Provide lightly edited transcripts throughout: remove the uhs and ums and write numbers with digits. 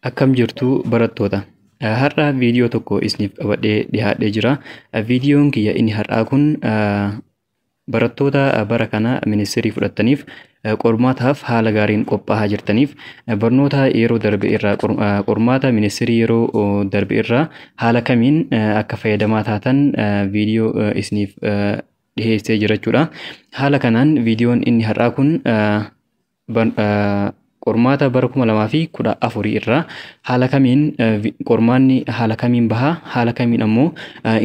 Akkam jirtu barattoota? Har'a viidiyoo tokko isiniif qabadhee dhiyaadhee jira. Viidiyoon kiyya inni har'aa kun barattoota bara kana ministeerii fudhattaniif, qormaataaf haala gaariin qophaa'aa jirtaniif, barnoota yeroo darbe irraa, qormaata ministeerii yeroo darbe irraa haala kamiin akka fayyadamaa taatan viidiyoo isiniif dhiyeessee jira jechuudha. Haala kanaan viidiyoon inni har'aa kun qormaata bara 2014 irraa haala kamiin qormaanni haala kamiin bahaa, haala kamiin ammoo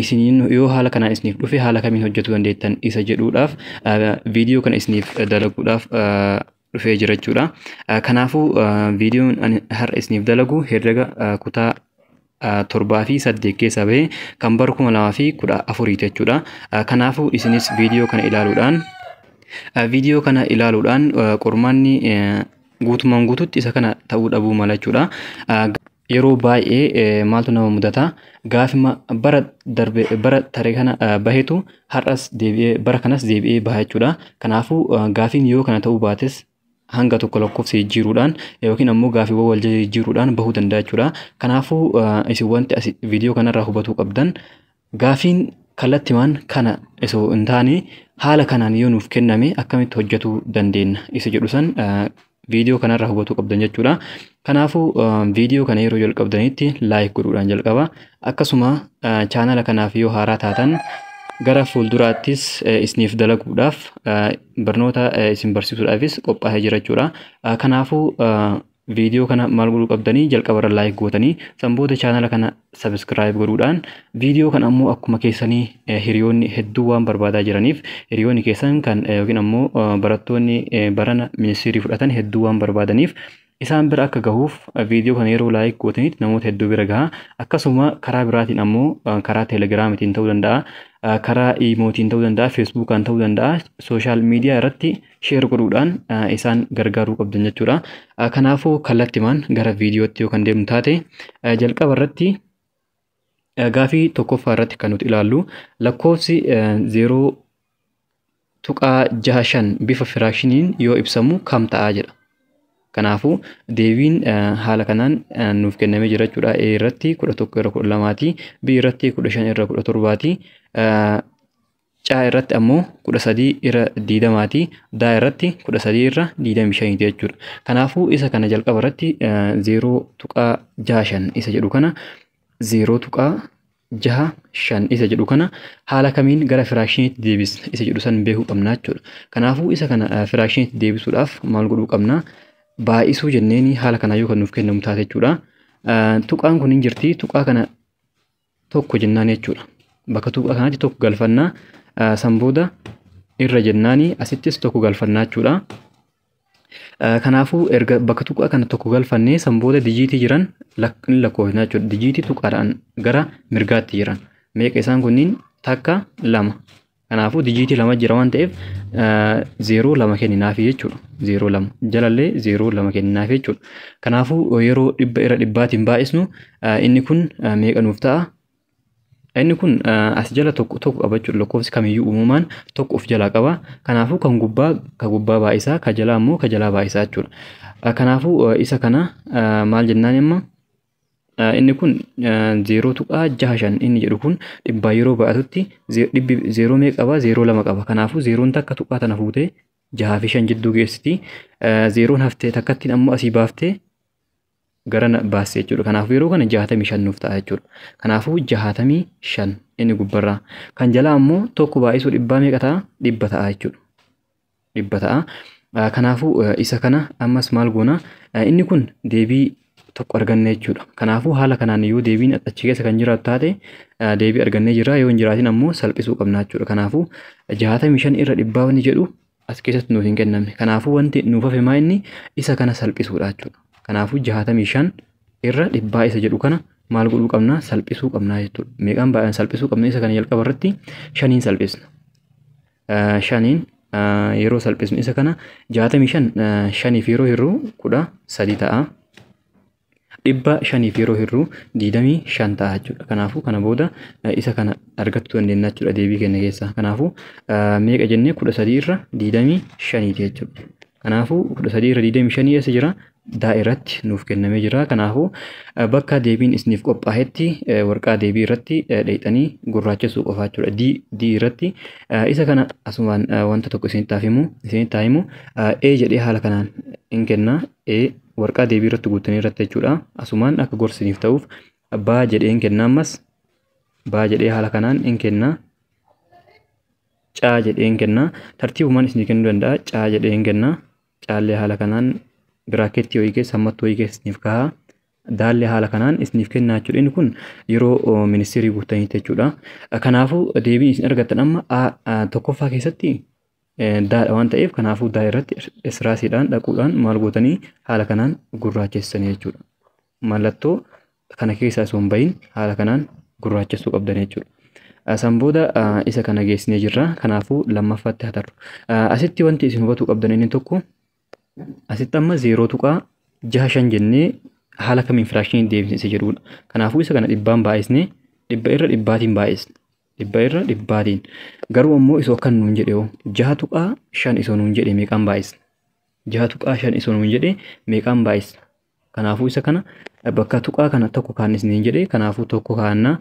isiniin yoo haala kanaan isiniif dhufe haala kamiin hojjetuu dandeettan isa jedhuudhaaf viidiyoo kana isiniif dalaguudhaaf dhufee jira jechuudha. Kanaafuu viidiyoon ani har'a isiniif dalagu herrega kutaa 7 fi 8 keessaa bahee kan bara 2014 jechuudha. Kanaafuu isinis viidiyoo kana ilaaluudhaan qormaanni guutumaan guututti isa kana ta'uu dhabuu mala jechuudha. Yeroo baay'ee maaltu nama mudata? Gaafima bara darbe bara taree kana bahetu har'as deebi'ee bara kanas deebi'ee baha jechuudha. Kanaafuu gaafiin yoo kana ta'uu baates hanga tokko lakkoofsa jijjiiruudhaan yookiin ammoo gaafiiwwan wal jijjiiruudhaan bahuu danda'a jechuudha. Kanaafuu isin wanti as viidiyoo kanarraa hubatuu qabdan, gaafiin kallattimaan kana osoo hin taane haala kanaan yoo nuuf kenname akkamitti hojjetuu dandeenya isa jedhu san viidiyoo kanarraa hubatuu qabdan jechuudha. Kanaafuu viidiyoo kana yeroo jalqabdanitti like godhuudhaan jalqaba. Akkasuma chaanala kanaaf yoo haaraa taatan gara fuulduraattis isiniif dalaguudhaaf, barnoota isin barsiisuudhaafis qophaa'ee jira jechuudha. Kanaafuu viidiyoo kana maal godhuu qabdanii? Jalqabarra like gootanii, sanboota chaanala kana subscribe godhuudhaan, viidiyoo kana ammoo akkuma keessanii hiriyoonni hedduu waan barbaadaa jiraniif, hiriyoonni keessan kan yookiin ammoo barattoonni barana ministeerii fudhatan hedduu waan barbaadaniif isaan bira akka gahuuf viidiyoo kana yeroo like gootanitti namoota hedduu bira gaha. Akkasuma karaa biraatiin ammoo karaa teelegiraamitiin ta'uu danda'a, karaa iimootiin ta'uu danda'a, feesbuukaan ta'uu danda'a, sooshaal miidiyaa irratti share godhuudhaan isaan gargaaruu qabdan jechuudha. Kanaafuu kallattimaan gara viidiyootti yoo kan deemnu taate, jalqaba irratti gaafii tokkoffaa irratti kan nuti ilaallu lakkoofsi 0.65 bifa firaakshiniin yoo ibsamu kam ta'a jedha. Kanaafuu deebiin haala kanaan nuuf kennamee jira jechuudha. A irratti 11 irra 12ti, B irratti 15 irra 17ti, C irratti ammoo 13 irra 20ti, D irratti 13 irra 25ti jechuudha. Kanaafuu isa kana jalqaba irratti 0.65 isa jedhu kana, 0.65 isa jedhu kana haala kamiin gara firaakshiniitti deebisna isa jedhu san beekuu qabna jechuudha. Kanaafuu isa kana firaakshiniitti deebisuudhaaf maal godhuu qabna? Baay'isuu jenneeni haala kanaa yoo kan nuuf kennamu taate jechuudha. Tuqaan kun hin jirti, tuqaa kana tokko jennaan jechuudha. Bakka tuqaa kanaatti tokko galfannaa, san booda irra jennaani asittis tokko galfannaa jechuudha. Kanaafuu erga bakka tuqaa kana tokko galfannee san booda dijiitii jiran ni lakkoofna jechuudha. Dijiitii tuqaadhaan gara mirgaatti jiran. Meeqa isaan kunniin? 1, 2. Kanaafuu dijiitii 2 jira waan ta'eef 0 2 kenninaafi jechuudha. 0 2 jalallee 0 2 kenninaafi jechuudha. Kanaafuu yeroo dhibba irra dhibbaatiin baay'isnu inni kun meeqa nuuf ta'a? Inni kun as jala tokko tokko qaba jechuudha. Lakkoofsi kamiyyuu uumamaan tokko of jalaa qaba. Kanaafuu kan gubbaa ka gubbaa baay'isaa, ka jalaa immoo ka jalaa baay'isaa jechuudha. Kanaafuu isa kana maal jennaan amma? Inni kun 0.65 inni jedhu kun dhibbaa yeroo baay'atutti dhibbi 0 meeqa qaba? 0 2 qaba. Kanaafuu 0 takka tuqaa tana fuutee 6 fi 5 jidduu geessiti. 0 haftee takkattiin ammoo asii baaftee gara baaste jechuudha. Kanaafuu yeroo kana 65 nuuf ta'a jechuudha. Kanaafuu 65 inni gubbarraa. Kan jalaa ammoo tokko baay'isuu dhibbaa meeqa ta'a? 100 ta'a jechuudha. 100 ta'a. Kanaafuu isa kana ammas maal goona? Inni kun deebii tokko arganne jechuudha. Kanaafuu haala kanaan yoo deebiin achi keessa kan jiraatu taate deebii argannee jirra, yoo hin jiraatin ammoo salphisuu qabna jechuudha. Kanaafuu 65 irra dhibbaa wanni jedhu as keessatti nuuf hin kennamne. Kanaafuu wanti nuuf hafe maa inni isa kana salphisuudha jechuudha. Kanaafuu 65 irra dhibbaa isa jedhu kana maal godhuu qabna? Salphisuu qabna jechuudha. Meeqaan baay'een salphisuu qabna? Isa kana jalqaba irratti 5 salphisna. 5 yeroo salphisnu isa kana 65 5 yeroo hirru 13 ta'a. 500 yeroo hirru 25 ta'a jechuudha. Kanaafuu kana booda isa kana argachuu dandeenya jechuudha deebii keenya keessaa. Kanaafuu meeqa jennee? 13 irra 25 jechuudha. Kanaafuu 13 irra 25 eessa jira? Daa irratti nuuf kennamee jira. Kanaafuu bakka deebiin isiniif qophaa'etti warqaa deebii irratti dheeyxanii gurraachessuu qofaa jechuudha. D D irratti isa kana asumaan wanta tokko isinitti haa himu. E jedhee haala kanaan hin kenna. E warqaa deebii irratti guuttanii irratti jechuudha. Asumaan akka gorsiniif ta'uuf B jedhee hin kenna ammas. B jedhee haala kanaan hin kenna. C jedhee hin kenna. Tartiibumaan isinii kennuu danda'a. C jedhee hin kenna. Caallee haala kanaan biraaketti wayii keessa hammattuu wayii keessa isiniif ka'a. Daallee haala kanaan isiniif kennaa jechuudha. Inni kun yeroo ministeerii guuttaniitti jechuudha. Kanaafuu deebiin isin argattan amma A tokkoffaa keessatti daadha waan ta'eef kanaafuu daa irratti israasiidhaan dhaquudhaan maal gootanii haala kanaan gurraachessanii jechuudha. Mallattoo kana keessaa osoo hin bahin haala kanaan gurraachessuu qabdan jechuudha. San booda isa kana geessinee jirra. Kanaafuu lammaffaatti haa tarru. Asitti wanti isin hubatuu qabdan inni tokko asitti amma 0.65 jennee haala kamiin firaakshinii deebisne isa jedhudha. Kanaafuu isa kana dhibbaan baay'isnee dhibba irra dhibbaatiin baay'isne. Dhibba irra dhibbaatiin. Garuu ammoo isoo akkan nuun jedhe hoo 6.5 isoo nuun jedhe meeqaan baay'isne? 6.5 isoo nuun jedhe meeqaan baay'isne? Kanaafuu isa kana bakka tuqaa kana tokko kaannisne hin jedhe kanaafuu tokko kaannaa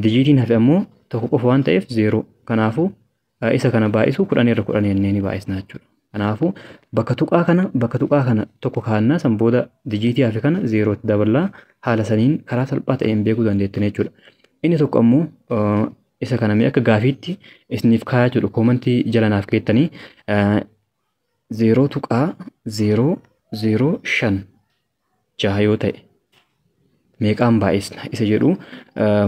dijiitiin hafe ammoo tokko qofa waan ta'eef 0. Kanaafuu isa kana baay'isu 10 irra 10 jennee ni baay'isna jechuudha. Kanaafuu bakka tuqaa kana tokko kaannaa san booda dijiitii hafe kana 0tti daballaa haala saniin karaa salphaa ta'een beekuu dandeettan jechuudha. Inni tokko ammoo isa kana mee akka gaafiitti isiniif kaayaa jechuudha. Koomantii jala naaf keettanii 0.005 jaha yoo ta'e meeqaan baay'isna isa jedhu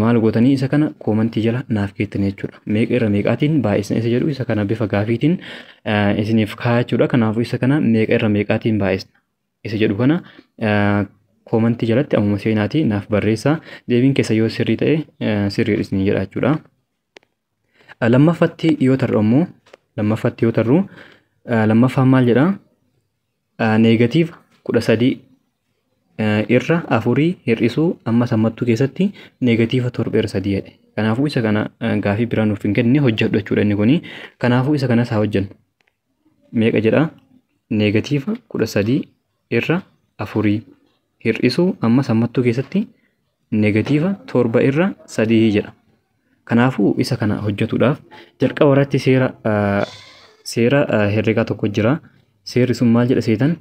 maal gootanii isa kana koomantii jala naaf keettanii jechuudha. Meeqa irra meeqaatiin baay'isna isa jedhu isa kana bifa gaafiitiin isiniif kaayaa jechuudha. Kanaafuu isa kana meeqa irra meeqaatiin baay'isna isa jedhu kana koomantii jalatti ammuma seenaatii naaf barreessaa. Deebiin keessa yoo sirrii ta'e sirrii isinii jedha jechuudha. Lammaffatti yoo tarru ammoo lammaffatti yoo tarru lammaffaan maal jedhaa? Neegatiiva 13 irra 4 hir'isuu amma sammattuu keessatti neegatiiva 7 irra 3 jedhe. Kanaafuu isa kana gaafii biraa nuuf hin kenne hojjedhu jechuudha inni kuni. Kanaafuu isa kanas haa hojjennu. Meeqa jedhaa? Neegatiiva 13 irra 4 hir'isuu amma sammattuu keessatti neegatiiva 7 irra 3 jedha. Kanaafuu isa kana hojjetuudhaaf jalqaba irratti seera herreegaa tokko jira. Seerri sun maal jedha seetan?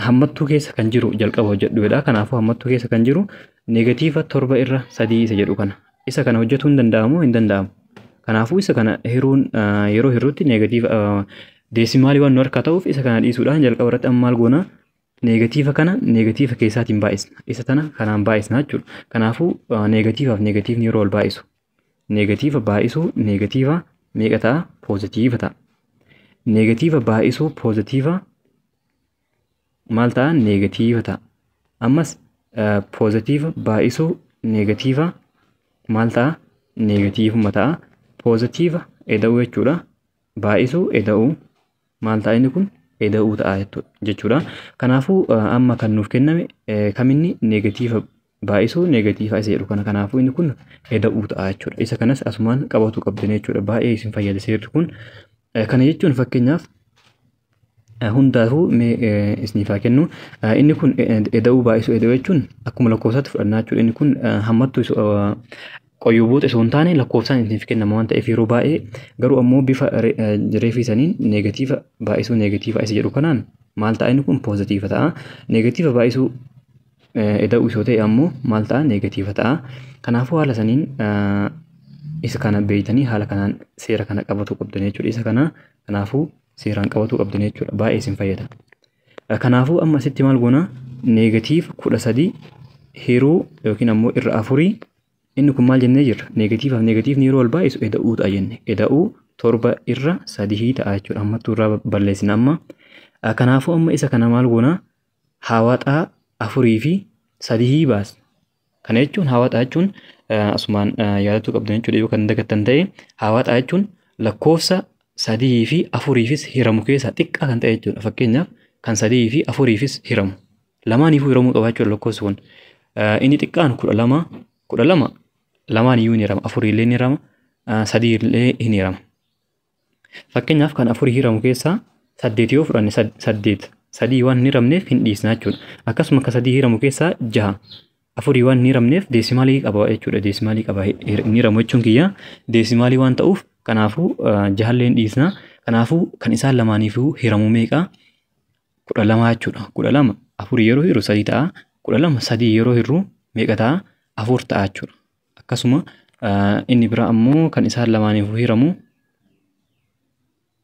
Hammattuu keessa kan jiru jalqaba hojjedhu jedha. Kanaafuu hammattuu keessa kan jiru neegatiiva 7 irra 3 isa jedhu kana. Isa kana hojjetuu hin danda'amu hin danda'amu. Kanaafuu isa kana hiruun yeroo hiruutti neegatiiva deesimaalii waan nu harkaa ta'uuf isa kana dhiisuudhaan jalqaba irratti amma maal goona? Neegatiiva kana neegatiiva keessaatiin baay'isna. Isa tana kanaan baay'isna jechuudha. Kanaafuu neegatiivaaf neegatiivni yeroo wal baay'isu. Neegatiiva baay'isuu neegatiiva meeqa ta'a? Poozitiiva ta'a. Neegatiiva baay'isuu poozitiiva maal ta'a? Neegatiiva ta'a. Ammas poozitiiva baay'isuu neegatiiva maal ta'a? Neegatiivuma ta'a. Poozitiiva eda'uu jechuudha. Baay'isuu eda'uu maal ta'a inni kun? Eda'uu ta'a jechuudha. Kanaafuu amma kan nuuf kenname kaminni neegatiiva baay'isuu neegatiiva isa jedhu kana. Kanaafuu inni kun eda'uu ta'a jechuudha. Isa kanas asumaan qabatu qabdan jechuudha. Baay'ee isin fayyada seerri kun. Kana jechuun fakkeenyaaf hundaafuu mee isiniif haa kennu. Inni kun eda'uu baay'isuu eda'uu jechuun akkuma lakkoofsaatti fudhannaa jechuudha. Inni kun hammattuu qoyyoboota osoo hin taane lakkoofsaan isiniif kennama waan ta'eef yeroo baay'ee garuu ammoo bifa reefii saniin neegatiiva baay'isuu neegatiiva isa jedhu kanaan maal ta'a inni kun poozitiiva ta'a. Neegatiiva baay'isuu eda'uu isoo ta'e ammoo maal ta'a neegatiiva ta'a. Kanaafuu haala saniin isa kana beeytanii haala kanaan seera kana qabatu qabdan jechuudha. Isa kana kanaafuu seeraan qabatu qabdan jechuudha. Baay'ee isin fayyada. Kanaafuu amma asitti maal goona? Neegatiiva 13 hiruu yookiin ammoo irra 4 inni kun maal jennee jirra? Neegatiivaaf neegatiivni yeroo wal baay'isu eda'uu ta'a jenne. Eda'uu 7 irra 3 ta'a jechuudha. Ammattuu irraa balleessina amma. Kanaafuu amma isa kana maal goona? Hawaxaa 4 fi 3 baasna. Kana jechuun hawaxaa jechuun asumaan yaadatuu qabdan jechuudha. Yoo kan dagattan ta'e hawaxaa jechuun lakkoofsa 3 fi 4fis hiramu keessaa xiqqaa kan ta'e jechuudha. Fakkeenyaaf kan 3 fi 4fis hiramu. Lamaaniifuu hiramuu qaba jechuudha lakkoofsi kun. Inni xiqqaan 12 12 lamaan iyyuu ni hirama. 4 illee ni hirama. 3 illee ni hirama. Fakkeenyaaf kan 4 hiramu keessaa 8 yoo fudhanne 8 3 waan hin hiramneef hin dhiisna jechuudha. Akkasuma akka 3 hiramu keessaa 6 4 waan hin hiramneef deesimaalii qaba jechuudha. Deesimaalii qaba hin hiramu jechuun kiyya deesimaalii waan ta'uuf kanaafuu 6 hin dhiisna. Kanaafuu kan isaan lamaaniifuu hiramu meeqa? 12 jechuudha. 12 4 yeroo hiru 3 ta'a. 12 3 yeroo hiru meeqa ta'a? 4 ta'a jechuudha. Akkasuma inni biraa ammoo kan isaan lamaaniifuu hiramu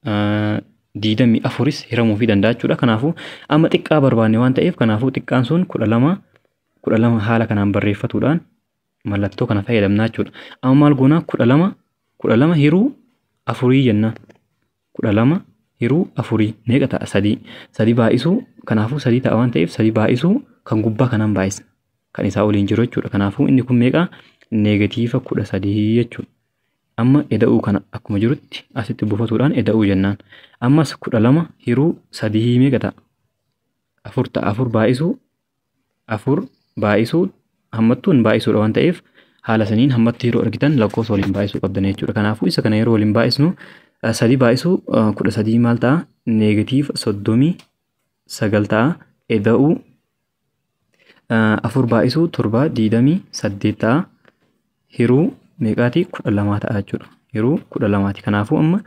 24 hiramuufii danda'a jechuudha. Kanaafuu amma xiqqaa barbaanne waan ta'eef kanaafuu xiqqaan sun 12 haala kanaan barreeffatuudhaan mallattoo kana fayyadamna jechuudha. Amma maal goona? 12 hiruu 4 jenna. 12 hiruu 4 meeqa ta'a? 3. 3 baay'isuu kanaafuu 3 ta'a waan ta'eef 3 baay'isuu kan gubbaa kanaan baay'isna. Kan isaa oliin jiru jechuudha. Kanaafuu inni kun meeqa? Neegatiiva 13 jechuudha. Amma eda'uu kana akkuma jirutti asitti buufatuudhaan eda'uu jennaan. Ammas 12 hiruu 3 meeqa ta'a? 4 ta'a. 4 baay'isuu 4 baay'isuu hammattuun baay'isuudha waan ta'eef haala saniin hammattuu yeroo argitan lakkoofsa waliin baay'isuu qabdan jechuudha. Kanaafuu isa kana yeroo waliin baay'isnu 3 baay'isuu 13 maal ta'a? Neegatiiva 39 ta'a. Eda'uu 4 baay'isuu 7 28 ta'a. Hiruu meeqaati? 12 ta'a jechuudha. Hiruu 12ti. Kanaafuu amma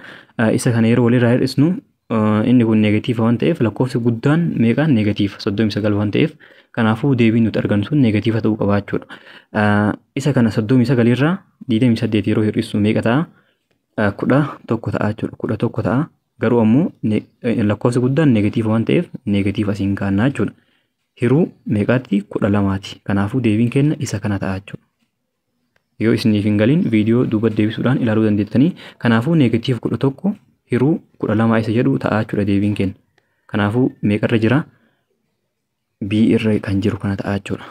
isa kana yeroo walirraa hir'isnu inni kun neegatiiva waan ta'eef lakkoofsi guddaan meeqaan neegatiiva 39 waan ta'eef kanaafuu deebiin nuti argannu sun neegatiiva ta'uu qaba jechuudha. Isa kana 39 irraa 28 yeroo hir'isnu meeqa ta'a? 11 ta'a jechuudha. 11 ta'a. Garuu ammoo lakkoofsi guddaan neegatiiva waan ta'eef neegatiiva asiin kaannaa jechuudha. Hiruu meeqaatti? 12ti. Kanaafuu deebiin keenya isa kana ta'a jechuudha. Yoo isiniif hin galin viidiyoo duuba deebisuudhaan ilaaluu dandeettanii. Kanaafuu neegatiiva 11 hiruu 12 isa jedhu ta'a jechuudha deebiin keenya. Kanaafuu meeqarra jira? B irra kan jiru kana ta'a jechuudha.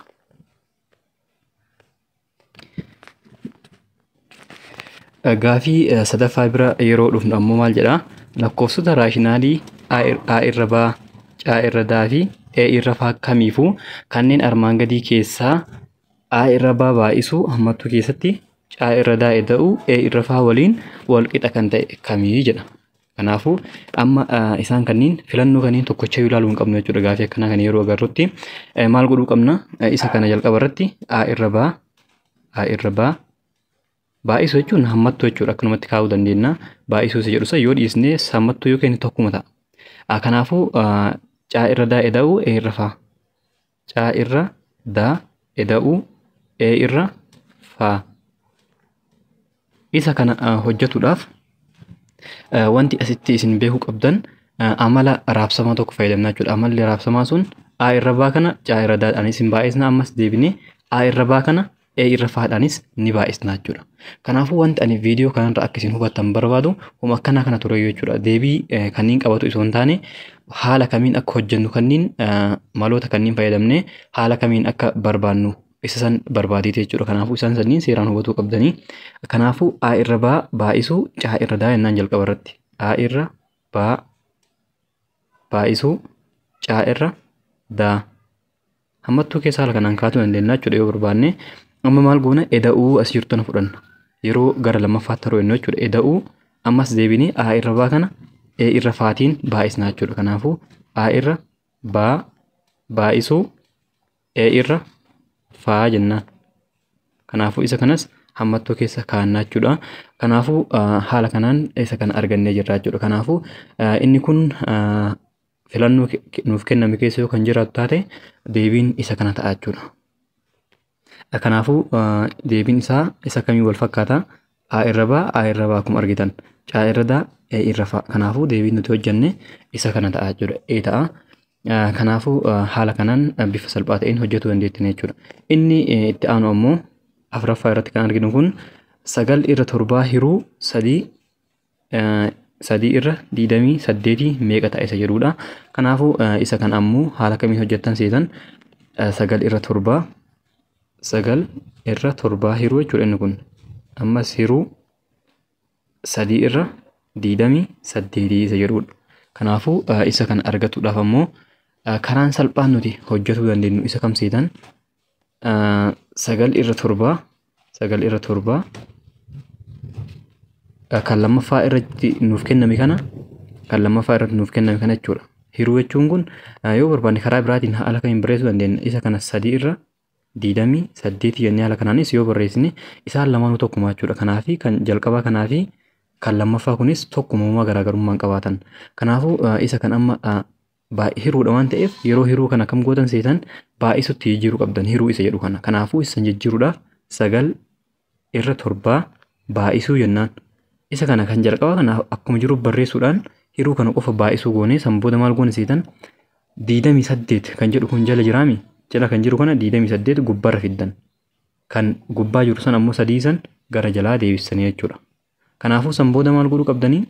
Gaafii sadaffaa bira yeroo dhufnu ammoo maal jedhaa? Lakkoofsota raashinaalii A irra B, C irra D fi E irra F kamiifuu kanneen armaan gadii keessaa A irra B baay'isuu hammattuu keessatti C irra D eda'uu E irra F waliin wal qixa kan ta'e kamii jedha. Kanaafuu amma isaan kanneen filannoo kanneen tokkocha ilaaluu hin qabnu jechuudha. Gaafii akkanaa kana yeroo agarrutti maal godhuu qabna? Isa kana jalqaba irratti A irra B, A irra B baay'isuu jechuun hammattuu jechuudha. Akkanumatti kaa'uu dandeenya. Baay'isuu isa jedhu sana yoo dhiisne hammattuu yoo kenne tokkuma ta'a. Kanaafuu C irra D eda'uu E irra F. C irra D eda'uu E irra F. Isa kana hojjetuudhaaf wanti asitti isin beekuu qabdan amala raabsamaa tokko fayyadamna jechuudha. Amalli raabsamaa sun A irra B kana C irra D dhaanis hin baay'isna, ammas deebinee A irra B kana E irra F dhaanis ni baay'isna jechuudha. Kanaafuu wanti ani viidiyoo kanarra akka isin hubattan barbaadu homa akkanaa kana ture jechuudha. Deebii kanneen qabatu osoo hin taane haala kamiin akka hojjennu kanneen maloota kanneen fayyadamnee haala kamiin akka barbaannu isa san barbaadeeti jechuudha. Kanaafuu isaan sanniin seeraan hubatuu qabdanii. Kanaafuu A irra B baay'isuu C irra D jennaan jalqaba irratti. A irra B baay'isuu C irra D. Hammattuu keessa haala kanaan kaasuu dandeenya jechuudha yoo barbaanne. Amma maal goona? Eda'uu as jirtu na fudhanna. Yeroo gara lammaffaatti taruu jennu jechuudha. Eda'uu ammas deebinee A irra B kana E irra F'tiin baay'isna jechuudha. Kanaafuu A irra B baay'isuu E irra F jennaan. Kanaafuu isa kanas hammattoo keessa kaa'annaa jechuudha. Kanaafuu haala kanaan isa kana argannee jirra jechuudha. Kanaafuu inni kun filannoo nuuf kenname keessa yoo kan jiraatu taate deebiin isa kana ta'a jechuudha. Kanaafuu deebiin isaa isa kamiin wal fakkaata? A irra B, A irra B akkuma argitan. C irra D, E irra F. Kanaafuu deebiin nuti hojjenne isa kana ta'a jechuudha. E ta'a. Kanaafuu haala kanaan bifa salphaa ta'een hojjetuu dandeettan jechuudha. Inni itti aanu ammoo afuraffaa irratti kan arginu kun 9 irra 7 hiruu 3 irra 28 meeqa ta'a isa jedhudha. Kanaafuu isa kan ammoo haala kamiin hojjettan seetan 9 irra 7 9 irra 7 hiruu jechuudha inni kun. Ammas hiruu 3 irra 28 isa jedhudha. Kanaafuu isa kan argatuudhaaf ammoo karaan salphaan nuti hojjetuu dandeenyu isa kam seetan 9 irra 7 9 irra 7 kan lammaffaa irratti nuuf kenname kana kan lammaffaa irratti nuuf kenname kana jechuudha. Hiruu jechuun kun yoo barbaanne karaa biraatiin haala kamiin barreessuu dandeenya? Isa kana 3 irra 28 jennee haala kanaanis yoo barreessine isaan lamaanuu tokkuma jechuudha. Kanaafi kan jalqabaa kanaafi kan lammaffaa kunis tokkuma garaagarummaa hin qabaatan. Kanaafuu isa kan amma hiruudha waan ta'eef yeroo hiruu kana kam gootan seetan baay'isutti jijjiiruu qabdan hiruu isa jedhu kana. Kanaafuu isa jijjiiruudhaaf 9 irra 7 baay'isuu jennaan. Isa kana kan jalqabaa kana akkuma jiru barreessuudhaan hiruu kana qofa baay'isuu goonee san booda maal goone seetan 28 kan jedhu kun jala jiraami. Jala kan jiru kana 28 gubbaarra fiddan. Kan gubbaa jiru san ammoo 3 san gara jalaa deebisanii jechuudha. Kanaafuu san booda maal godhuu qabdanii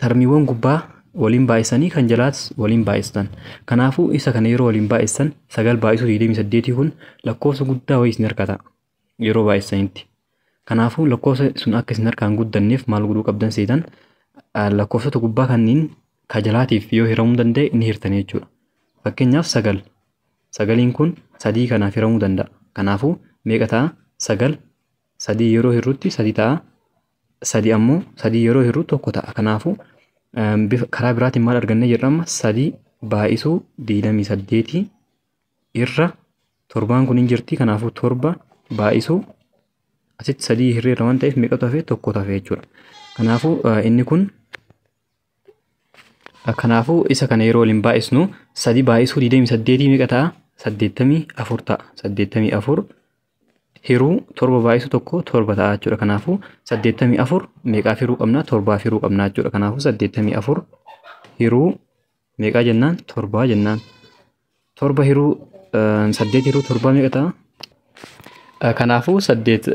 tarmiiwwan gubbaa waliin baay'isanii kan jalaas waliin baay'istan. Kanaafuu isa kana yeroo waliin baay'istan 9 baay'isuu 28 kun lakkoofsa guddaa wayii isin harkaa ta'a yeroo baay'isanitti. Kanaafuu lakkoofsa sun akka isin harkaan guddanneef maal godhuu qabdan seetan lakkoofsota gubbaa kanneen ka jalaatiif yoo hiramuu danda'e ni hirtanii jechuudha. Fakkeenyaaf 9. 9 kun 3 kanaaf hiramuu danda'a. Kanaafuu meeqa ta'a? 9 3 yeroo hirrutti 3 ta'a. 3 ammoo 3 yeroo hirru 1 ta'a. Kanaafuu karaa biraatiin maal argannee jirra amma 3 baay'isuu 28 irra 7 kun hin jirti. Kanaafuu 7 baay'isuu asitti 3 hirreerra waan ta'eef meeqatu hafe? 1 hafe jechuudha. Kanaafuu inni kun kanaafuu isa kana yeroo waliin baay'isnu 3 baay'isuu 28 meeqa ta'a? 84 ta'a. 84 hiruu 7 baay'isuu 1 7 ta'a jechuudha. Kanaafuu 84 meeqaaf hiruu qabna? 7 hiruu qabna jechuudha. Kanaafuu 84 hiruu meeqaa jennaan? 7 jennaan. 7 hiruu 8 hiruu 7 meeqa ta'a? Kanaafuu 8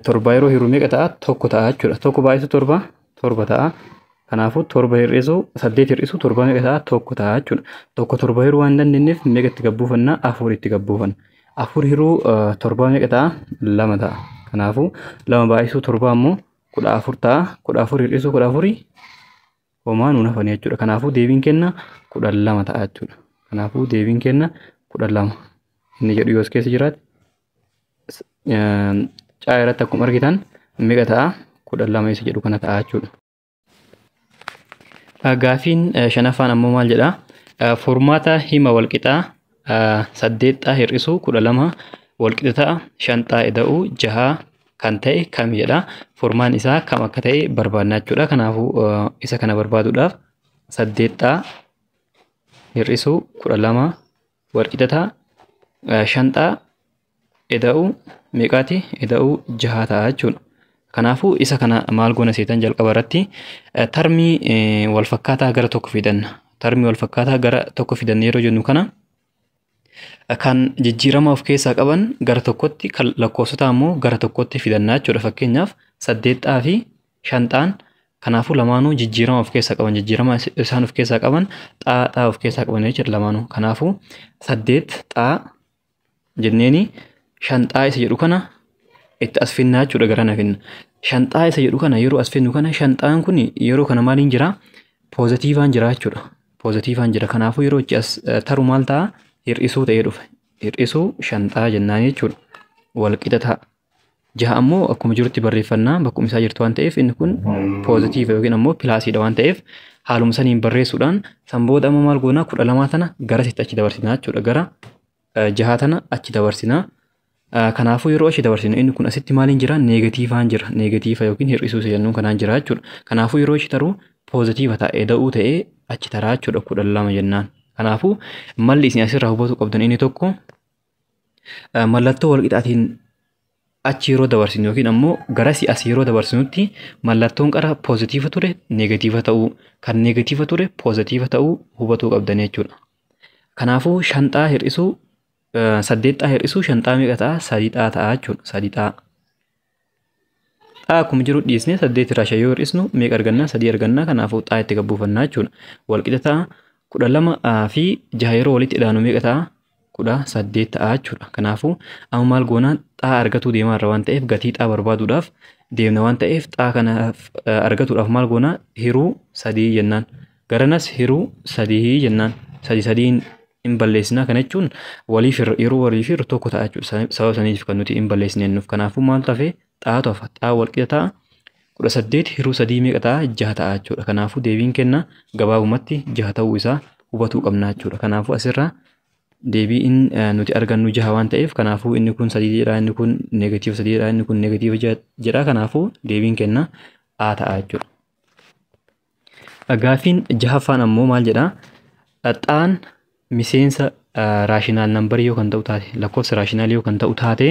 7 yeroo hiruu meeqa ta'a? 1 ta'a jechuudha. 1 baay'isuu 7 7 ta'a. Kanaafuu 7 hir'isuu 8 hir'isuu 7 meeqa ta'a? 1 ta'a jechuudha. 1 7 hiruu waan dandeenyeef meeqa itti gabbuufanna? 4 itti gabbuufanna. 4 hiruu 7 meeqa ta'a? 2 ta'a. Kanaafuu 2 baay'isuu 7 ammoo 14 ta'a. 14 hir'isuu 14 homaa nuun hafanii jechuudha. Kanaafuu deebiin kenna 12 ta'a jechuudha. Kanaafuu deebiin kenna 12. Inni jedhu yoo as keessa jiraate caa irratti akkuma argitan meeqa ta'a? 12 isa jedhu kana ta'a jechuudha. Gaafiin shanaffaan ammoo maal jedhaa? Furmaata hima walqixaa 8 hir'isuu 12 walqixa ta'a 5 ida'uu 6 kan ta'e kam jedha. Furmaan isaa kam akka ta'e barbaadna jechuudha. Kanaafuu isa kana barbaaduudhaaf 8 hir'isuu 12 walqixa ta'a 5 ida'uu meeqaati? Ida'uu 6 ta'a jechuudha. Kanaafuu isa kana maal goona seetan jalqaba irratti tarmii wal fakkaataa gara tokko fidanna. Tarmii wal fakkaataa gara tokko fidanna yeroo jennu kana kan jijjiirama of keessaa qaban gara tokkotti kan lakkoofsota ammoo gara tokkotti fidanna jechuudha. Fakkeenyaaf 8 fi 5 kanaafuu lamaanuu jijjiirama of keessaa qaban jijjiirama isaan of keessaa qaban xaa of keessaa qaban jechuudha lamaanuu. Kanaafuu 8 xaa jenneeni 5 isa jedhu kana itti as finnaa jechuudha gara na finna. 5 isa jedhu kana yeroo as finnu kana 5 kun yeroo kana maaliin jira? Poozitiivaan jira jechuudha. Poozitiivaan jira. Kanaafuu yeroo itti as taru maal ta'a? Hir'isuu ta'ee dhufa. Hir'isuu 5 jennaan jechuudha. Walqixa ta'a. 6 ammoo akkuma jirutti barreeffannaa bakkuma isaa jirtu waan ta'eef inni kun poozitiiva yookiin ammoo pilaasiidha waan ta'eef haaluma saniin barreessuudhaan san booda amma maal goonaa 12 tana gara sitti achi dabarsinaa jechuudha. Gara 6 tana achi dabarsinaa. Kanaafuu yeroo achi dabarsinu inni kun asitti maaliin jira? Neegatiivaan jira. Neegatiiva yookiin hir'isuu isa jennuun kanaan jira jechuudha. Kanaafuu yeroo achi taruu poozitiiva ta'ee da'uu ta'ee achi taraa jechuudha 12 jennaan. Kanaafuu malli isin asirraa hubachuu qabdan inni tokko mallattoo walqixaatiin achi yeroo dabarsinu yookiin ammoo garasii as yeroo dabarsinutti mallattoon qara poozitiiva ture neegatiiva ta'uu kan neegatiiva ture poozitiiva ta'uu hubachuu qabdan jechuudha. Kanaafuu 5 hir'isuu 8 hir'isuu 5 meeqa ta'a? 3 ta'a jechuudha. 3 xaa. Xaa akkuma jiru dhiisnee 8 irraa 5 yoo hir'isnu meeqa arganna? 3 arganna. Kanaafuu xaa itti gabbuufannaa jechuudha. Walqixa ta'a 12 fi 6 yeroo walitti ida'anu meeqa ta'a? 18 ta'a jechuudha. Kanaafuu amma maal goonaa xaa argatuu deemaa irra waan ta'eef gatii xaa barbaaduudhaaf deemna waan ta'eef xaa kanaaf argatuudhaaf maal goonaa hiruu 3 jennaan. Garanas hiruu 3 jennaan. 3 3 hin balleessinaa kana jechuun waliif yeroo waliif hiru tokko ta'a jechuudha. Sababa saniif kan nuti hin balleessine jennuuf. Kanaafuu maaltu hafe? Xaatu hafa. Xaa walqixa ta'a. 18 hiruu 3 meeqa ta'a? 6 ta'a jechuudha. Kanaafuu deebiin kenna gabaabumatti 6 ta'uu isaa hubatuu qabna jechuudha. Kanaafuu asirraa deebiin nuti argannu 6 waan ta'eef kanaafuu inni kun 3 jedha, inni kun neegatiiva 3 jedha, inni kun neegatiiva 6 jedha. Kanaafuu deebiin kenna A ta'a jechuudha. Gaaffiin jahaffaan ammoo maal jedhaa? Xaan miseensa raashinaal nambarii yoo kan ta'u taate, lakkoofsa raashinaalii yoo kan ta'u taate,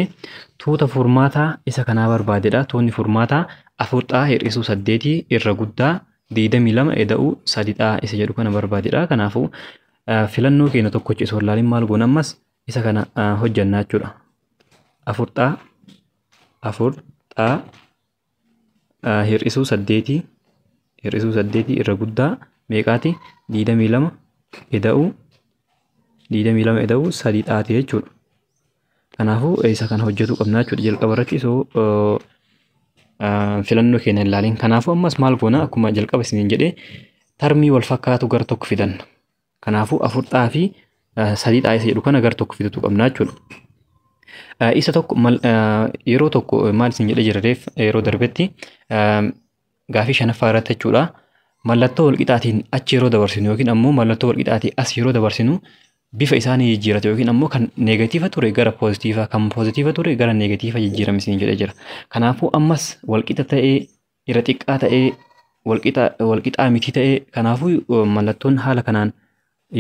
tuuta furmaataa isa kanaa barbaadedha. Tuutni furmaataa 4 xaa hir'isuu 8 irra guddaa 22 eda'uu 3 xaa isa jedhu kana barbaadedha. Kanaafuu filannoo keenya tokkochi osoo hin ilaalin maal goona ammas isa kana hojjannaa jechuudha. 4 xaa 4 xaa hir'isuu 8 hir'isuu 8 irra guddaa meeqaati? 22 eda'uu 22 eda'uu 3 xaati jechuudha. Kanaafuu isa kana hojjetuu qabna jechuudha. Jalqaba irratti osoo filannoo keenya hin ilaalin. Kanaafuu ammas maal goona? Akkuma jalqaba isiniin jedhee tarmii wal fakkaatu gara tokko fidanna. Kanaafuu 4 xaa fi 3 xaa isa jedhu kana gara tokko fidatu qabna jechuudha. Isa tokko yeroo tokko maal isin jedhee jira reef yeroo darbetti gaafii shanaffaa irratti jechuudha. Mallattoo walqixaatiin achi yeroo dabarsinu yookiin ammoo mallattoo walqixaatii as yeroo dabarsinu bifa isaanii jijjiirata yookiin ammoo kan neegatiiva ture gara poozitiivaa, kan poozitiiva ture gara neegatiiva jijjiirame isin jedhee jira. Kanaafuu ammas walqixa ta'ee irra xiqqaa ta'ee walqixaa miti ta'ee kanaafuu mallattoon haala kanaan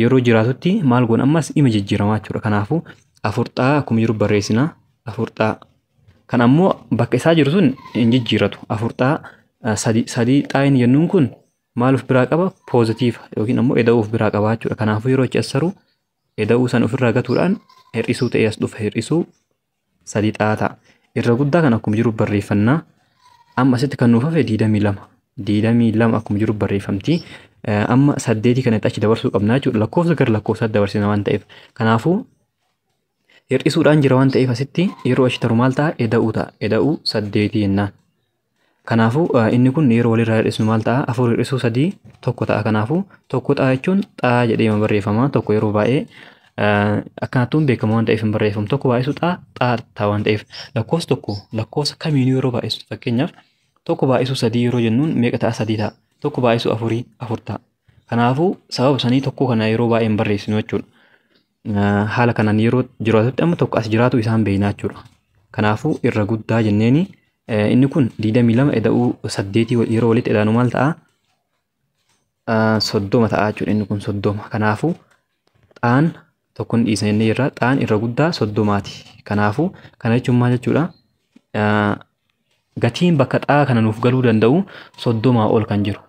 yeroo jiraatutti maal goona ammas ima jijjiiramaa jechuudha. Kanaafuu 4 xaa akkuma jiru barreessina 4 xaa. Kan ammoo bakka isaa jiru sun hin jijjiiratu. 4 xaa 3 xaa inni jennuun kun maal of biraa qaba? Poozitiiva yookiin ammoo eda'uu of biraa qaba jechuudha. Kanaafuu yeroo achi as saru eda'uu san ofirraa gatuudhaan hir'isuu ta'ee as dhufa. Hir'isuu 3 xaa ta'a. Irra guddaa kan akkuma jiru barreeffannaa. Amma asitti kan nuuf hafe 22. 22 akkuma jiru barreeffamti. Amma 8 kanatti achi dabarsuu qabna jechuudha. Lakkoofsa gara lakkoofsaatti dabarsina waan ta'eef. Kanaafuu hir'isuudhaan jira waan ta'eef asitti yeroo achi taru maal ta'a? Eda'uu ta'a. Eda'uu 8 jennaan. Kanaafuu inni kun yeroo walirraa hir'isnu maal ta'a? 4 hir'isuu 3 1 ta'a. Kanaafuu 1 xaa jechuun xaa jedhee barreeffama. Tokko yeroo baay'ee akkanattuun beekama waan ta'eef hin barreeffamu. Tokko baay'isu xaa xaa ta'a waan ta'eef lakkoofsa tokko lakkoofsa kamiinuu yeroo baay'isu fakkeenyaaf tokko baay'isuu 3 yeroo jennuun meeqa ta'a? 3 ta'a. Tokko baay'isuu 4 4 ta'a. Kanaafuu sababa sanii tokko kana yeroo baay'ee hin barreessinu jechuudha. Haala kanaan yeroo jiraatutti amma tokko as jiraatu isaan beeknaa jechuudha. Kanaafuu irra guddaa jenneeni inni kun 22 eda'uu 8 yeroo walitti edaanu maal ta'a? 30 ta'a jechuudha. Inni kun 30. Kanaafuu xaan tokkoon dhiisa jennee jirra. Xaan irra guddaa 30ti. Kanaafuu kana jechuun maal jechuudha? Gatiin bakka xaa kana nuuf galuu danda'u 30 ol kan jiru.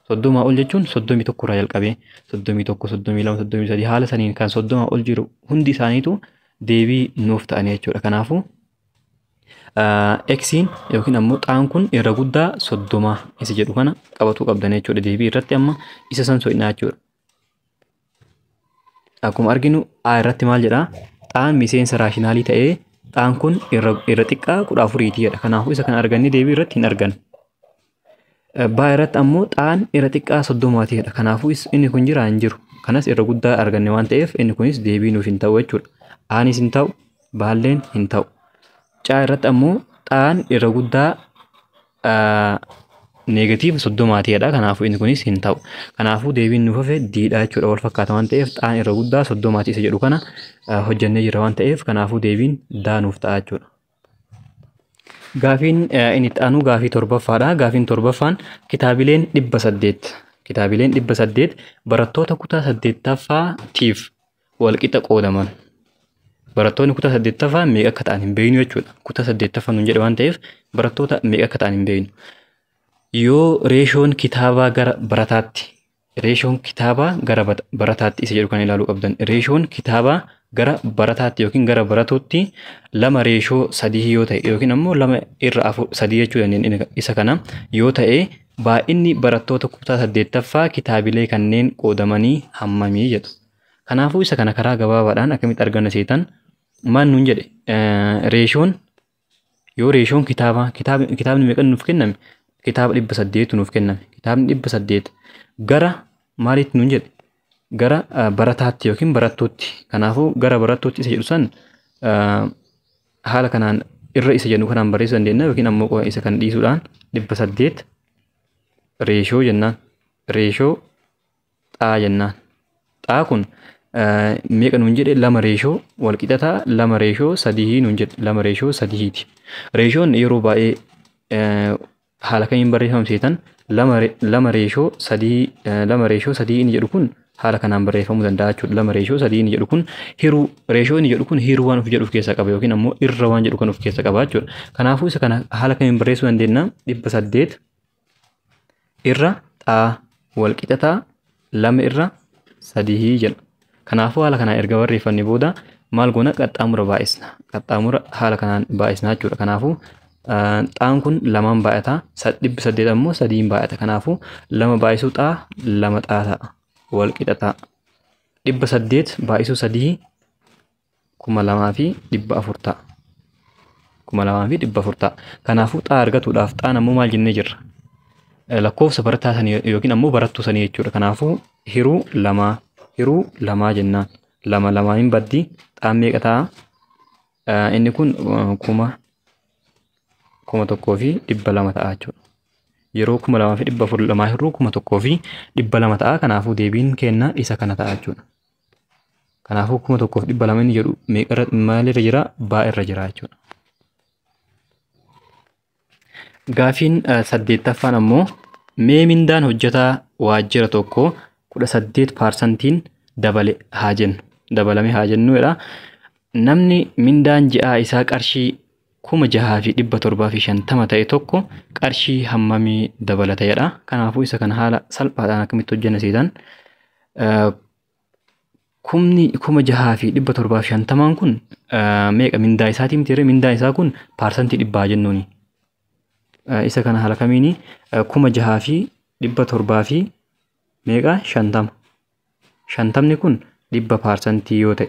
30 ol jechuun 31 irraa jalqabee 31, 32, 33 haala saniin kan 30 ol jiru hundi isaaniitu deebii nuuf ta'anii jechuudha. Kanaafuu Xiin yookiin ammoo xaan kun irra guddaa 30 isa jedhu kana qabatuu qabdan jechuudha. Deebii irratti amma isa san so'inaa jechuudha. Akkuma arginu A irratti maal jedhaa? Xaan miseensa raashinaalii ta'ee xaan kun irra xiqqaa 14 jedha. Kanaafuu isa kana argannee deebii irratti hin argannu. B irratti ammoo xaan irra xiqqaa 30 jedha. Kanaafuu inni kun jira hin jiru. Kanas irra guddaa arganne waan ta'eef inni kunis deebii nuuf hin ta'u jechuudha. Aanis hin ta'u, baalleen hin ta'u. C irratti ammoo xaan irra guddaa neegatiiva 30 jedha. Kanaafuu inni kunis hin ta'u. Kanaafuu deebiin nuuf hafe D dha jechuudha. Wal fakkaata waan ta'eef xaan irra guddaa 30 isa jedhu kana hojjannee jira waan ta'eef kanaafuu deebiin D nuuf ta'a jechuudha. Gaafiin inni itti aanu gaafii torbaffaadha. Gaafiin torbaffaan kitaabileen 800 kitaabileen 800 barattoota kutaa 8ffaatiif walqixa qoodaman. Barattoonni kutaa 8ffaa meeqa akka ta'an hin beeknu jechuudha. Kutaa 8ffaa nuun jedhe waan ta'eef barattoota meeqa akka ta'an hin beeknu. Yoo reeshoon kitaabaa gara barataatti reeshoon kitaabaa gara barataatti isa jedhu kan ilaaluu qabdan. Reeshoon kitaabaa gara barataatti yookiin gara baratuutti 2 reeshoo 3 yoo ta'e yookiin ammoo 2 irra 4 3 jechuu dandeenya isa kana yoo ta'e baay'inni barattoota kutaa 8ffaa kitaabilee kanneen qoodamanii hammamii jedhu. Kanaafuu isa kana karaa gabaabaadhaan akkamitti arganna seetan maal nuun jedhe reeshoon yoo reeshoon kitaabaa kitaabni meeqa nuuf kenname? Kitaaba 800 nuuf kenname. Kitaabni 800 gara maalitti nuun jedhe? Gara barataatti yookiin barattuutti. Kanaafuu gara barattuutti isa jedhu san haala kanaan Irra isa jennu kanaan barreessuu dandeenya yookiin ammoo isa kan dhiisuudhaan 800 reeshoo jennaan. Reeshoo xaa jennaan. Xaa kun meeqa nuun jedhe 2 reeshoo wal qixa ta'a 2 reeshoo 3 nuun jedhe 2 reeshoo 3ti. Reeshoon yeroo baay'ee haala kamiin barreeffama seetan 2 reeshoo 3 2 reeshoo 3 inni jedhu kun haala kanaan barreeffamuu danda'a jechuudha. 2 reeshoo 3 inni jedhu kun hiruu reeshoo inni jedhu kun hiruu waan of jedhu of keessaa qaba yookiin ammoo irra waan jedhu kan of keessaa qaba jechuudha. Kanaafuu isa kana haala kamiin barreessuu dandeenya 800 irra xaa wal qixa ta'a 2 irra 3 jedha. Kanaafuu haala kanaan erga barreeffanne booda maal goona qaxxaamura baay'isna. Qaxxaamura haala kanaan baay'isna jechuudha. Kanaafuu xaan kun 2 baay'ata 800 ammoo 3 baay'ata. Kanaafuu 2 baay'isuu xaa 2 xaa ta'a. Wal qixa ta'a. 800 baay'isuu 3 2400 ta'a. 2400 ta'a. Kanaafuu xaa argatuudhaaf xaan ammoo maal jennee jirra? Lakkoofsa barataa sanii yookiin ammoo barattuu sanii jechuudha. Kanaafuu hiruu 2 hiruu 2 jennaan. 2 2 hin baddi xaan meeqa ta'a? Inni kun 1200 ta'a jechuudha. Yeroo 2400 2 hiruu 1200 ta'a. Kanaafuu deebiin kenna isa kana ta'a jechuudha. Kanaafuu 1200 inni jedhu meeqa maalirra jira? Baa irra jira jechuudha. Gaafiin 8ffaan ammoo mee mindaan hojjetaa waajjira tokko 18% dabale haa jennu. Dabalame haa jennu jedha. Namni mindaan ji'aa isaa qarshii 6750 ta'e tokko qarshii hammamii dabalata jedha. Kanaafuu isa kana haala salphaadhaan akkamitti hojjenna seetan 6750 kun meeqa mindaa isaatii miti mindaa isaa kun 100% jennuuni. Isa kana haala kamiini 6700 meeqa 50. 50 kun 100% yoo ta'e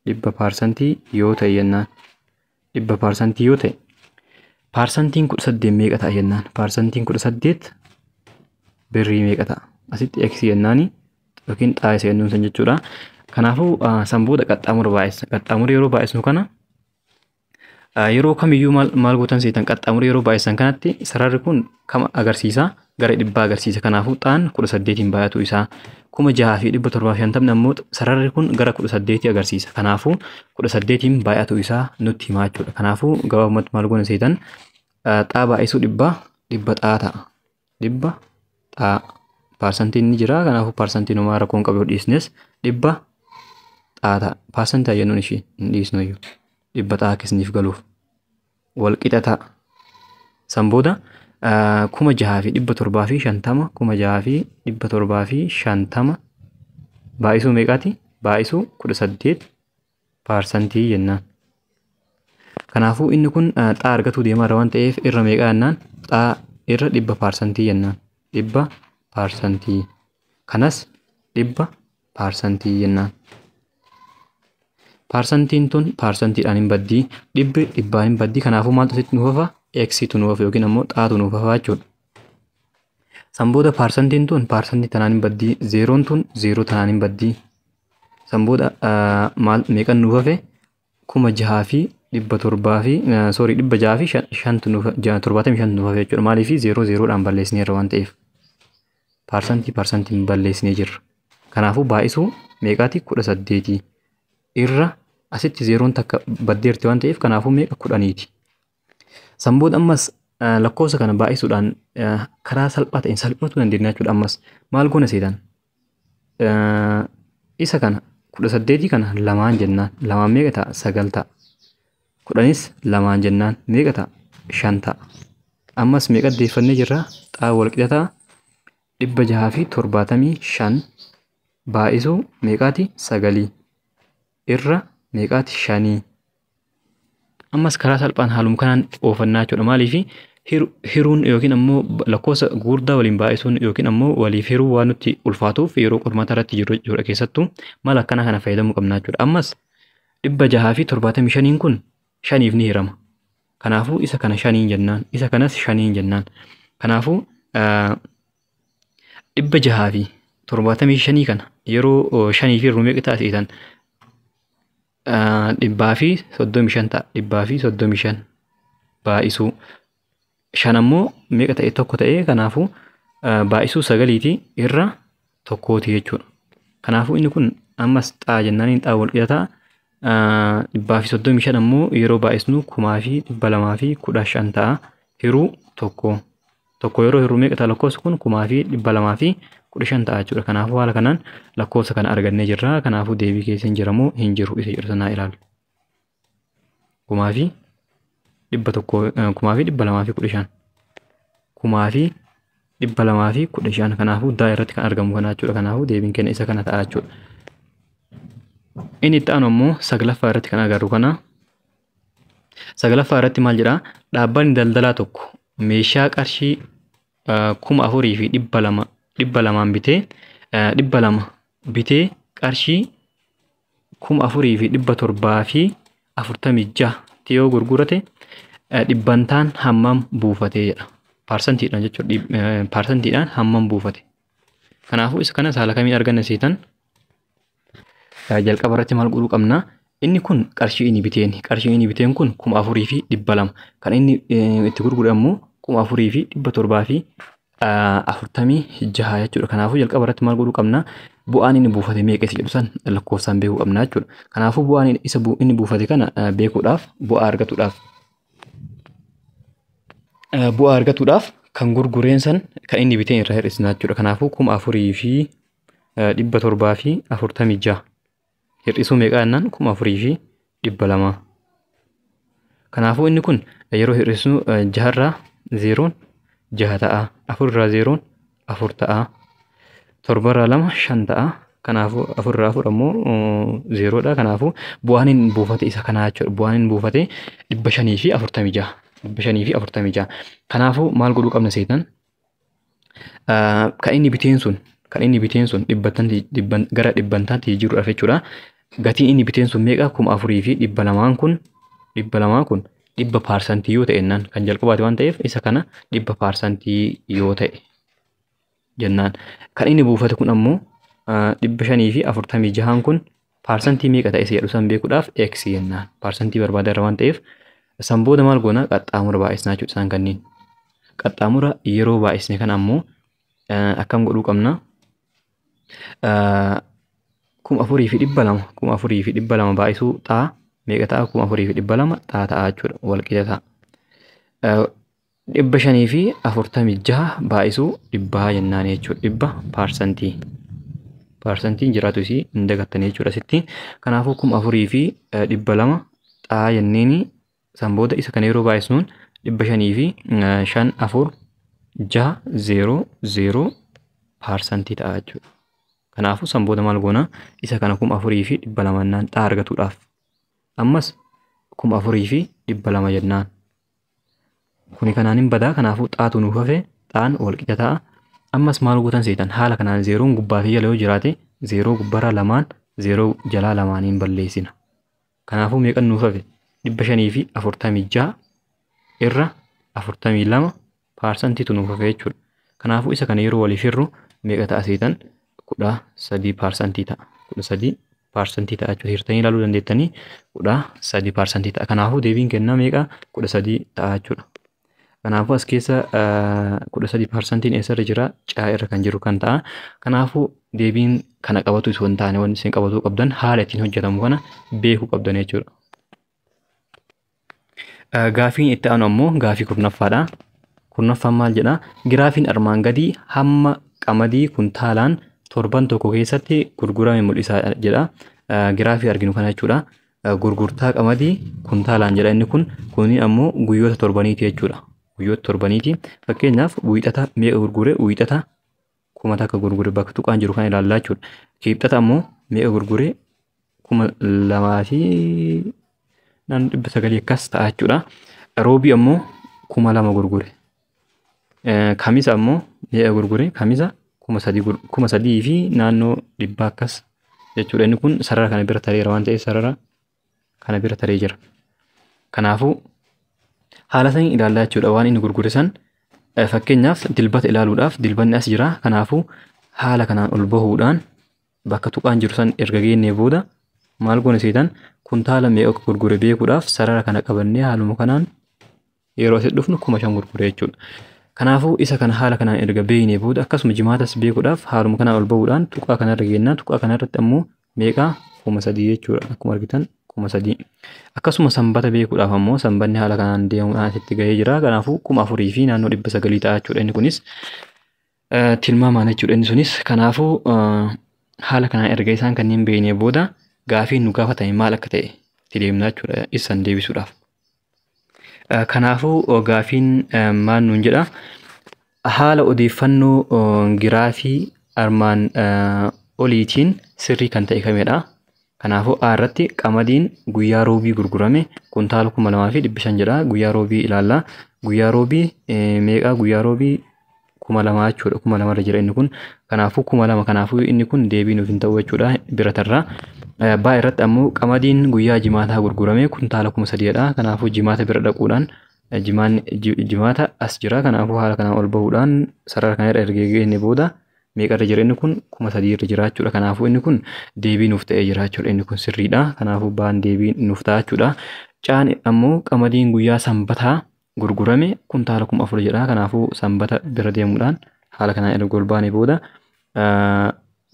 100% yoo ta'e jennaan 100% yoo ta'e paarsantiin 18 meeqa ta'a jennaan paarsantiin 18 birrii meeqa ta'a asitti x jennaani yookiin xaa isa jennuun san jechuudha. Kanaafuu san booda qaxxaamura baay'isna. Qaxxaamura yeroo baay'isnu kana yeroo kamiyyuu maal gootan seetan qaxxaamura yeroo baay'isan kanatti sararri kun kam agarsiisa gara 100 agarsiisa. Kanaafuu xaan 18 baay'atu isaa 6750 ammoo sararri kun gara 18 agarsiisa. Kanaafuu 18 baay'atu isaa nutti himaa jechuudha. Kanaafuu gabaabumatti maal goona seetan xaa baay'isuu 100 xaa ta'a. 100 xaa paarsantiin ni jira. Kanaafuu paarsantiin homaa rakkoon qabu yoo dhiisnes 100 xaa ta'a. Paarsantii jennuun ishee hin dhiisnu iyyuu 100 xaa akkasiniif galuuf wal qixa ta'a. San booda 6750 6750 baay'isuu meeqaati? Baay'isuu 18% jennaan. Kanaafuu inni kun xaa argatuu deemaa irra waan ta'eef irra meeqaa jennaan? Xaa irra 100% jennaan. 100% kanas 100% jennaan. Paarsantiin tun paarsantiidhaan hin baddii, dhibbi dhibbaan hin baddii. Kanaafuu maaltu asitti nuuf hafa? X tu nuuf hafa yookiin ammoo xaatu nuuf hafa jechuudha. San booda paarsantiin tun paarsantii tanaan hin baddii, zeeroon tun zeeroo tanaan hin baddii. San booda maal meeqan nuuf hafe? 6700 fi soorii 605 nuuf 75 nuuf hafe jechuudha. Maaliif zeeroo zeeroodhaan balleessineerra waan ta'eef. Paarsantii paarsantiin balleessinee jirra. Kanaafuu baay'isuu meeqaati? 18 irra asitti zeeroon takka baddeerti waan ta'eef kanaafuu meeqa 10ti. San booda ammas lakkoofsa kana baay'isuudhaan karaa salphaa ta'een salphachuu dandeenya jechuudha. Ammas maal goona seetan? Isa kana 18 kana 2 jennaan 2 meeqa ta'a? 9 ta'a. 10s 2 jennaan meeqa ta'a? 5 ta'a. Ammas meeqa deeffannee jirra? Xaa wal qixa ta'a 675 baay'isuu meeqaati? 9 irra meeqaati? 5. Ammas karaa salphaan haaluma kanaan oofannaa jechuudha. Maaliif hiruun yookiin ammoo lakkoofsa gurguddaa waliin baay'isuun yookiin ammoo waliif hiruu waan nutti ulfaatuuf yeroo qormaata irratti jirru jechuudha. Keessattuu mala akkanaa kana fayyadamuu qabna jechuudha. Ammas 675 kun 5f ni hirama. Kanaafuu isa kana 5 jennaan, isa kanas 5 jennaan. Kanaafuu 675 kana yeroo 5 fi hirru meeqa ta'a seetan? 135 ta'a. 135 Baay'isuu 5 ammoo meeqa ta'e 1 ta'e kanaafuu baay'isuu 9 irra 1 jechuudha. Kanaafuu inni kun ammas xaa jennaan xaa wal qixa ta'a. 135 ammoo yeroo baay'isnu 2215 ta'a. Hiruu 1. 1 yeroo hiruu meeqa ta'a lakkoofsi kun 2215 ta'a jechuudha. Kanaafuu haala kanaan lakkoofsa kana argannee jirra. Kanaafuu deebii keessa hin jiramoo hin jiru isa jedhu sanaa ilaalu. 1215. 2215 kanaafuu daa irratti kan argamu kana jechuudha. Kanaafuu deebiin keenya isa kana ta'a jechuudha. Inni itti aanu ammoo 9ffaa irratti kan agarru kana. 9ffaa irratti maal jedhaa? Dhaabbanni daldalaa tokko meeshaa qarshii 4200 bitee 200 bitee qarshii 4746 yoo gurgurate dhibbantaan hammam buufate jedha. Paarsantiidhaan jechuudha. Paarsantiidhaan hammam buufate. Kanaafuu isa kanas haala kamiin arganna seetan? Jalqaba irratti maal godhuu qabna? Inni kun qarshii inni biteen. Qarshii inni biteen kun 4200. Kan inni itti gurgure ammoo 4746 jechuudha. Kanaafuu jalqaba irratti maal godhuu qabna? Bu'aan inni buufate meeqa isa jedhu san lakkoofsaan beekuu qabna jechuudha. Kanaafuu bu'aan isa inni buufate kana beekuudhaaf bu'aa argatuudhaaf kan gurgureen san kan inni biteen irraa hir'isna jechuudha. Kanaafuu 4746 hir'isuu meeqa jennaan 4200. Kanaafuu inni kun yeroo hir'isnu 6 irraa 0 6 ta'a. 4 irraa 0 4 ta'a. 7 irraa 2 5 ta'a. Kanaafuu 4 irraa 4 ammoo 0 dha. Kanaafuu bu'aan inni buufate isa kanaa jechuudha. Bu'aan inni buufate 546. 546. Kanaafuu maal godhuu qabna seetan? Kan inni biteen sun gara dhibbantaatti jijjiiruudhaaf jechuudha. Gatiin inni biteen sun meeqa? 4200 kun 200 kun 100% yoo ta'e jennaan kan jalqabaati waan ta'eef isa kana 100% yoo ta'e jennaan. Kan inni buufate kun ammoo 546 kun paarsantii meeqa ta'e isa jedhu san beekuudhaaf x jennaan. Paarsantii barbaadarra waan ta'eef san booda maal goona? Qaxxaamura baay'isnaa jechuudha isaan kanneen. Qaxxaamura yeroo baay'isne kana ammoo akkam godhuu qabna? 4200 4200 baay'isuu xaa meeqa ta'a? 4200 xaa ta'a jechuudha. Wal qixa ta'a. 546 baay'isuu 100 jennaan jechuudha. 100%. Paarsantiin jiraatu isii hin dagattanii jechuudha asitti. Kanaafuu 4200 xaa jenneeni san booda isa kana yeroo baay'isnuun 505 4 6 0 0 paarsantii ta'a jechuudha. Kanaafuu san booda maal goona? Isa kana 4200 jennaan xaa argatuudhaaf. Ammas 4200 jennaan. Kuni kanaan hin badaa. Kanaafuu xaatu nuuf hafe xaan wal qixa ta'a. Ammas maal gootan seetan? Haala kanaan zeeroon gubbaa fi jala yoo jiraate zeeroo gubbaarraa lamaan zeeroo jalaa lamaaniin balleessina. Kanaafuu meeqan nuuf hafe? 546 irra 42 paarsantiitu nuuf hafe jechuudha. Kanaafuu isa kana yeroo waliif hirru meeqa ta'a seetan? 13% ta'a. 13% ta'a jechuudha. Hirtanii ilaaluu dandeettanii 13% ta'a. Kanaafuu deebiin kennaa meeqa? 13 ta'a jechuudha. Kanaafuu as keessa 13% eessarra jira? Caa irra kan jiru kan ta'a. Kanaafuu deebiin kana qabatu osoo hin taane wanti isin qabatuu qabdan haala ittiin hojjetamu kana beekuu qabdan jechuudha. Gaafiin itti aanu ammoo gaafii 10ffaadha. 10ffaan maal jedhaa? Giraafiin armaan gadii hamma qamadii kuntaalaan torban tokko keessatti gurgurame mul'isa jedha. Giraafii arginu kana jechuudha. Gurgurtaa qamadii kuntaalaan jedha inni kun. Kuni ammoo guyyoota torbaniiti jechuudha. Guyyoota torbaniiti. Fakkeenyaaf wiixata meeqa gurgure? Wiixata 1000 gurgure bakka tuqaan jiru kan ilaallaa jechuudha. Kibxata ammoo meeqa gurgure? 2900 akkas ta'a jechuudha. Roobii ammoo 2000 gurgure. Kamisa ammoo meeqa gurgure? Kamisa 3000 fi naannoo 100 akkas jechuudha. Inni kun sarara kana bira tareera waan ta'eef sarara kana bira taree jira. Kanaafuu haala saniin ilaallaa jechuudha waan inni gurgure san. Fakkeenyaaf dilbata ilaaluudhaaf dilbanni as jira. Kanaafuu haala kanaan ol bahuudhaan bakka tuqaan jiru san erga geennee booda maal goone seetan? Kuntaala meeqa akka gurgure beekuudhaaf sarara kana qabannee haaluma kanaan Yeroo asitti dhufnu 5,000 gurgure jechuudha. Kanaafuu isa kana haala kanaan erga beeknee booda akkasuma jimaatas beekuudhaaf haaluma kanaan ol bahuudhaan tuqaa kanarra geennaa. Tuqaa kanarratti ammoo meeqa 3,000 jechuudha. Akkuma argitan 3,000. Akkasuma sanbata beekuudhaaf ammoo sanbanni haala kanaan deemuudhaan asitti gahee jira. Kanaafuu 4,000 fi naannoo 900 ta'a jechuudha. Inni kunis tilmaamaan jechuudha. Inni sunis kanaafuu haala kanaan erga isaan kanneen beeknee booda gaafiin nu gaafatame maal akka ta'e itti deemnaa jechuudha isaan deebisuudhaaf. Kanaafuu gaafiin maal nuun jedha? Haala odeeffannoo giraafii armaan oliitiin sirrii kan ta'e kamidha? Kanaafuu A irratti qamadiin guyyaa roobii gurgurame kuntaala 2,500 jedha. Guyyaa roobii ilaalla. Guyyaa roobii meeqa? Guyyaa roobii 2,000 jechuudha. 2,000 irra jira inni kun. Kanaafuu 2,000 kanaafuu inni kun deebii nuuf hin ta'u jechuudha biratarraa. B irratti ammoo qamadiin guyyaa jimaataa gurgurame kuntaala 3,000 dha. Kanaafuu jimaata bira dhaquudhaan jimaata as jira. Kanaafuu haala kanaan ol bahuudhaan sarara kana irra erga geenne booda meeqa irra jira inni kun 3,000 irra jira jechuudha. Kanaafuu inni kun deebii nuuf ta'ee jira jechuudha. Inni kun sirriidha. Kanaafuu baan deebii nuuf ta'a jechuudha. Caan ammoo qamadiin guyyaa sanbataa gurgurame kuntaala 4,000 jedha. Kanaafuu sanbata bira deemuudhaan haala kanaan erga ol baanee booda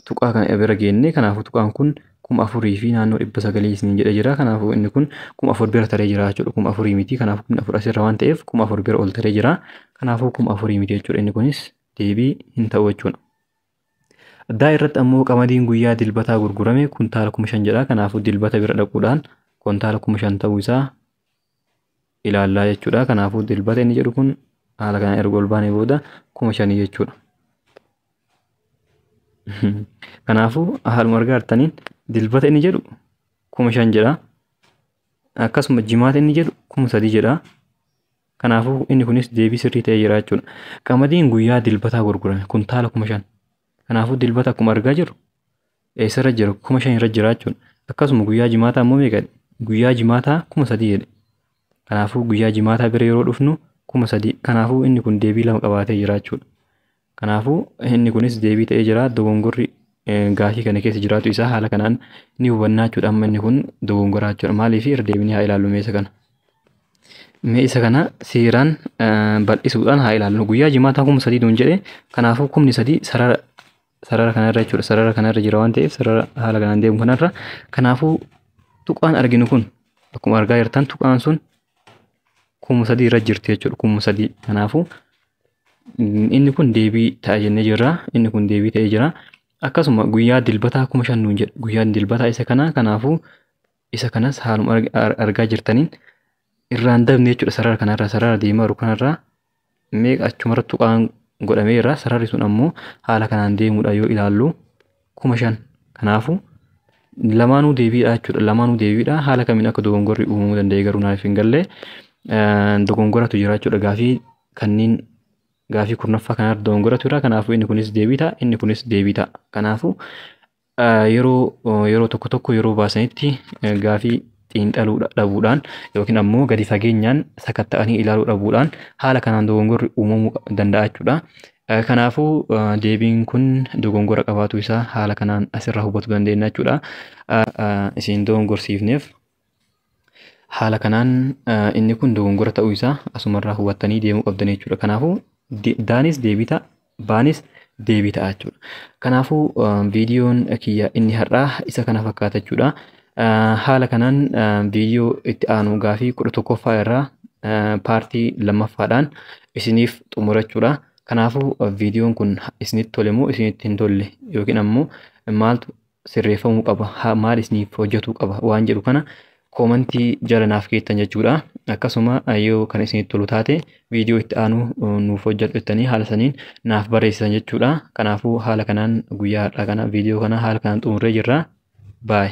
tuqaa kana bira geenne. Kanaafuu tuqaan kun 4,000 fi naannoo 900 isiniin jedhee jira. Kanaafuu inni kun 4,000 bira taree jira jechuudha. 4,000 miti. Kanaafuu 4,000 asirra waan ta'eef 4,000 bira ol taree jira. Kanaafuu 4,000 miti jechuudha. Inni kunis deebii hin ta'u jechuudha. D irratti ammoo qamadiin guyyaa dilbataa gurgurame kuntaala 5,000 jedha. Kanaafuu dilbata bira dhaquudhaan kuntaala 5,000 ta'uu isaa ilaallaa jechuudha. Kanaafuu dilbata inni jedhu kun haala kanaan erga ol baanee booda 5,000 jechuudha. Kanaafuu haaluma argaa jirtaniin dilbata inni jedhu 5,000 jedha. Akkasuma jimaata inni jedhu 3,000 jedha. Kanaafuu inni kunis deebii sirrii ta'ee jira jechuudha. Qamadiin guyyaa dilbataa gurgurame kuntaala 5,000. Kanaafuu dilbata akkuma argaa jirru eessarra jira 5,000 irra jira jechuudha. Akkasuma guyyaa jimaataa ammoo meeqa? Guyyaa jimaataa 3,000 jedhe. Kanaafuu guyyaa jimaataa bira yeroo dhufnu 3,000. Kanaafuu inni kun deebii lama qabaatee jira jechuudha. Kanaafuu inni kunis deebii ta'ee jira. Dogongorri gaafii kana keessa jiraatu isaa haala kanaan ni hubannaa jechuudha. Amma inni kun dogongoraa jechuudha. Maaliif irra deebinee haa ilaallu mee isa kana. Mee isa kana seeraan bal'isuudhaan haa ilaallu. Guyyaa jimaataa 3,000 nuun jedhe. Kanaafuu 3,000 sarara kanarra jechuudha. Sarara kanarra jira waan ta'eef sarara haala kanaan deemu kanarra. Kanaafuu tuqaan arginu kun akkuma argaa jirtan tuqaan sun 3,000 irra jirti jechuudha. 3,000. Kanaafuu inni kun deebii ta'a jennee jirra. Inni kun deebii ta'ee jira. Akkasuma guyyaa dilbataa 5,000 nuun jedhe. Guyyaan dilbataa isa kana. Kanaafuu isa kanas haaluma argaa jirtaniin irraan dabne jechuudha. Sarara kanarra sarara deemaa jiru kanarra meeqa achumarra tuqaan godhameera. Sararri sun ammoo haala kanaan deemuudha yoo ilaallu 5,000. Kanaafuu lamaanuu deebiidha jechuudha. Lamaanuu deebiidha. Haala kamiin akka dogongorri uumamuu danda'e garuu naaf hin galle. Dogongoratu jira jechuudha. Gaafii kanneen gaafii kurnaffaa kanarra dogongoratu jira. Kanaafuu inni kunis deebii ta'a. Inni kunis deebii ta'a. Kanaafuu yeroo tokko tokko yeroo baasanitti gaafii xiinxaluu dhabuudhaan yookiin ammoo gadi fageenyaan sakatta'anii ilaaluu dhabuudhaan haala kanaan dogongorri uumamuu danda'a jechuudha. Kanaafuu deebiin kun dogongora qabaatu isaa haala kanaan asirraa hubachuu dandeenya jechuudha. Isin dogongorsiifneef haala kanaan inni kun dogongora ta'uu isaa asumarraa hubattanii deemuu qabdan jechuudha. Kanaafuu daanis deebii ta'a, baanis deebii ta'a jechuudha. Kanaafuu viidiyoon kiyya inni har'aa isa kana fakkaata jechuudha. Haala kanaan viidiyoo itti aanu gaafii 11ffaa irraa paartii 2ffaadhaan isiniif xumura jechuudha. Kanaafuu viidiyoon kun isinitti tole moo isinitti hin tolle yookiin ammoo maaltu sirreeffamuu qaba, maal isiniif hojjetuu qaba waan jedhu kana koomantii jala naaf keettan jechuudha. Akkasuma yoo kan isinitti tolu taate viidiyoo itti aanu nuuf hojjedhu jettanii haala saniin naaf barreessitan jechuudha. Kanaafuu haala kanaan guyyaa har'aa kana viidiyoo kana haala kanaan xumurree jirra. Baay.